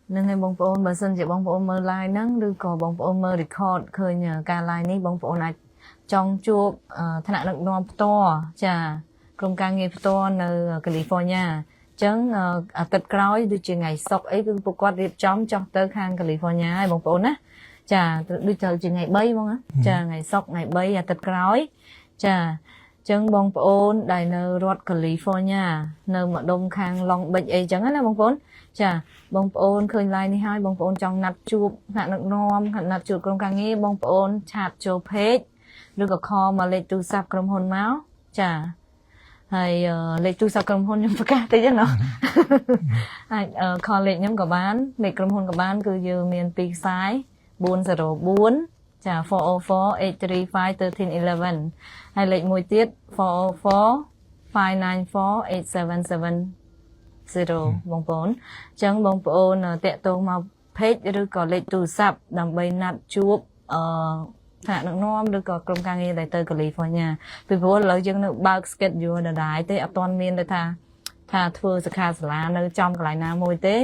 ហ្នឹងហើយបងប្អូនបើសិនជាបងប្អូនមើល live ហ្នឹងឬក៏បងប្អូនមើល record ឃើញការ live នេះបងប្អូនអាចចង់ជួបថ្នាក់ដឹកនាំផ្ទាល់ចាក្រុមការងារផ្ទាល់នៅកាលីហ្វ័រញ៉ាអញ្ចឹងអាទិត្យក្រោយដូចជាថ្ងៃសុក្រអីគឺពួកគាត់រៀបចំចុះទៅខាងកាលីហ្វ័រញ៉ាហើយបងប្អូនណាចាដូចត្រូវជាថ្ងៃ3ហ្មងណាចាថ្ងៃសុក្រថ្ងៃ3អាទិត្យក្រោយចាអញ្ចឹងបងប្អូនដែលនៅរដ្ឋកាលីហ្វ័រញ៉ានៅម្ដុំខាង Long Beach អីចឹងណាបងប្អូនចាបងប្អូនឃើញ live នេះហើយបងប្អូនចង់ណាត់ជួបថ្នាក់ដឹកនាំណាត់ជួបក្រុមការងារបងប្អូន chat ចូល page ឬក៏ call មកលេខទូរស័ព្ទក្រុមហ៊ុនមកចាហើយលេខទូរស័ព្ទក្រុមហ៊ុនខ្ញុំប្រកាសតិចណាអាច call លេខខ្ញុំក៏បានលេខក្រុមហ៊ុនក៏បាន គឺយើងមានពីរខ្សែ404ចា404 835 1311ហើយលេខមួយទៀត404 594 8770បងប្អូនអញ្ចឹងបងប្អូនតាក់ទងមក page ឬក៏លេខទូរស័ព្ទដើម្បីណាត់ជួបអឺថ្នាក់ដឹកនាំឬក៏ក្រុមការងារដែលទៅកាលីហ្វ័រញ៉ាពីព្រោះឥឡូវយើងនៅបើក schedule ដដែលទេអត់ទាន់មានដូចថាថាធ្វើសិក្ខាសាលានៅចំកន្លែងណាមួយទេ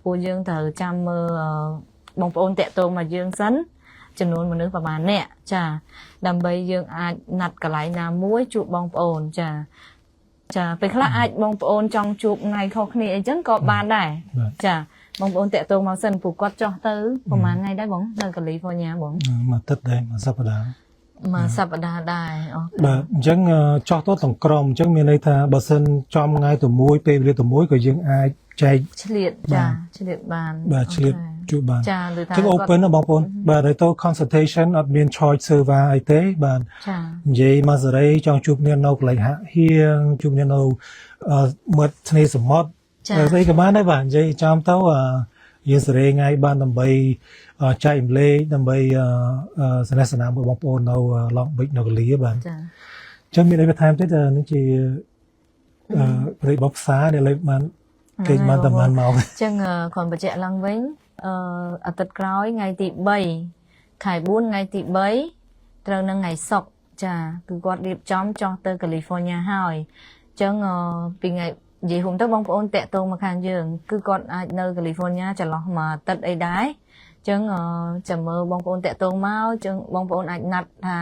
ព្រោះយើងត្រូវចាំមើលបងប្អូនតាក់ទងមកយើងសិនចំនួនមនុស្សប្រហែលអ្នកចាដើម្បីយើងអាចណាត់កន្លែងណាមួយជួបបងប្អូនចាចាពេលខ្លះអាចបងប្អូនចង់ជួបថ្ងៃខុសគ្នាអីចឹងក៏បានដែរចាបងប្អូនតាក់ទងមកសិនព្រោះគាត់ចុះទៅប្រហែលថ្ងៃដែរបងនៅកាលីហ្វ័រញ៉ាបង មួយអាទិត្យដែរមួយសប្តាហ៍ មួយសប្តាហ៍ដែរអូ បាទអញ្ចឹងចោះទៅទាំងក្រុមអញ្ចឹងមានន័យថាបើសិនចំថ្ងៃទៅមួយពេលវេលាទៅមួយក៏យើងអាចចែក ឆ្លៀតចាឆ្លៀតបាន បាទឆ្លៀតជួបបាន ចាឬថា ចឹង open ណាបងប្អូនបាទហើយទៅ consultation អត់មាន charge server អីទេបាទ ចា និយាយមកសេរីចង់ជួបគ្នានៅកន្លែងហាក់ហៀងជួបគ្នានៅមាត់ឆ្នេរសមុទ្រ ចា ស្អីក៏បានដែរបាទនិយាយចំទៅយើងសេរីថ្ងៃបានដើម្បីចែករំលែកដើម្បីសន្និសនាមួយបងប្អូននៅ Long Beach នៅកាលីបាទ ចា អញ្ចឹងមានអីបន្ថែមទៀតនេះជាអឺប្រិយបផ្សារដែលលេខបានគេបានតែបានមក អញ្ចឹងគ្រាន់បញ្ជាក់ឡើងវិញអឺអាទិត្យក្រោយថ្ងៃទី3ខែ4ថ្ងៃទី3ត្រូវនឹងថ្ងៃសុក្រចាគឺគាត់រៀបចំចុះទៅកាលីហ្វ័រញ៉ាហើយអញ្ចឹងពីថ្ងៃនិយាយរួមទៅបងប្អូនតាក់ទងមកខាងយើងគឺគាត់អាចនៅកាលីហ្វ័រញ៉ាចន្លោះមួយអាទិត្យអីដែរអញ្ចឹងចាំមើលបងប្អូនតាក់ទងមកអញ្ចឹងបងប្អូនអាចណាត់ថា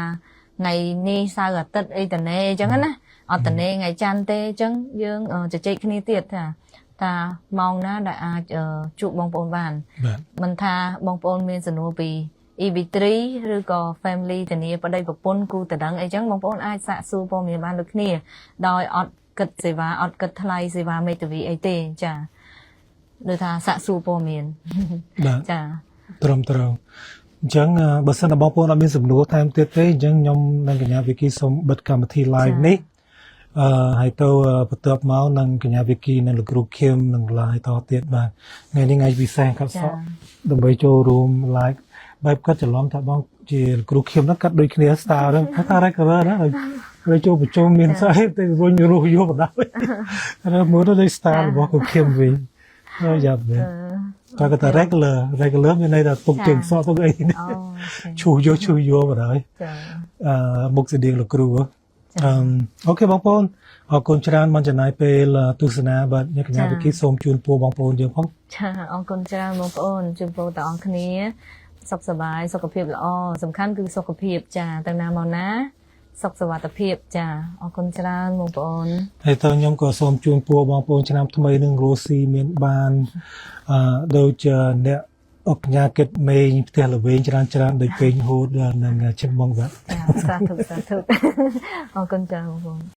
ថ្ងៃនេះសៅរ៍អាទិត្យអីតនេអញ្ចឹងណាអត់តនេថ្ងៃច័ន្ទទេអញ្ចឹងយើងជជែកគ្នាទៀតថាថាម៉ោងណាដែលអាចជួបបងប្អូនបានមិនថាបងប្អូនមានសំណួរពី EB3 ឬក៏ family ធានាប្តីប្រពន្ធគូដណ្ដឹងអីចឹងបងប្អូនអាចសាកសួរព័ត៌មានបានដូចគ្នាដោយអត់គិតសេវាអត់គិតថ្លៃសេវាមេធាវីអីទេចាដូចថាសាកសួរព័ត៌មាន បាទ ចា ត្រឹមត្រូវអញ្ចឹងបើសិនតែបងប្អូនអត់មានសំណួរថែមទៀតទេអញ្ចឹងខ្ញុំនិងកញ្ញាវិគីសូមបិទកម្មវិធី live នេះអឺហើយទៅបន្ទាប់មកនឹងកញ្ញាវិគីនិងលោកគ្រូខៀមនឹង live តទៀតបាទថ្ងៃនេះថ្ងៃពិសេសកាត់សក់ដើម្បីចូលរួម live បែបគាត់ច្រឡំថាបងជាលោកគ្រូខៀមហ្នឹងកាត់ដូចគ្នា style ហ្នឹងថា regular ណាហើយចូលប្រជុំមានស្អីទៅរុញរស់យកបណ្ដោយហើយមើលទៅដូច style របស់គ្រូខៀមវិញហើយយ៉ាប់វិញគាត់ថា regular regular មានន័យថាទុកជើងសក់ទុកអីឈូសយកឈូសយកបណ្ដោយ ចា អឺមុខស្តៀងលោកគ្រូអឺ okay បងប្អូនអរគុណច្រើនបានចំណាយពេលទស្សនាបាទអ្នកកញ្ញាវិគីសូមជូនពរបងប្អូនយើងផង ចាអរគុណច្រើនបងប្អូនជូនពរទាំងអស់គ្នាសុខសប្បាយសុខភាពល្អសំខាន់គឺសុខភាពចាទៅណាមកណាសុខសុវត្ថិភាពចាអរគុណច្រើនបងប្អូន ហើយតើខ្ញុំក៏សូមជូនពរបងប្អូនឆ្នាំថ្មីនឹងរស់ស៊ីមានបានអឺដូចអ្នកអុកញ៉ាគិតមេងផ្ទះល្វែងច្រើនច្រើនដូចពេញហូតនិងឈឹងមកបាទ សាធុសាធុអរគុណច្រើនបងប្អូន។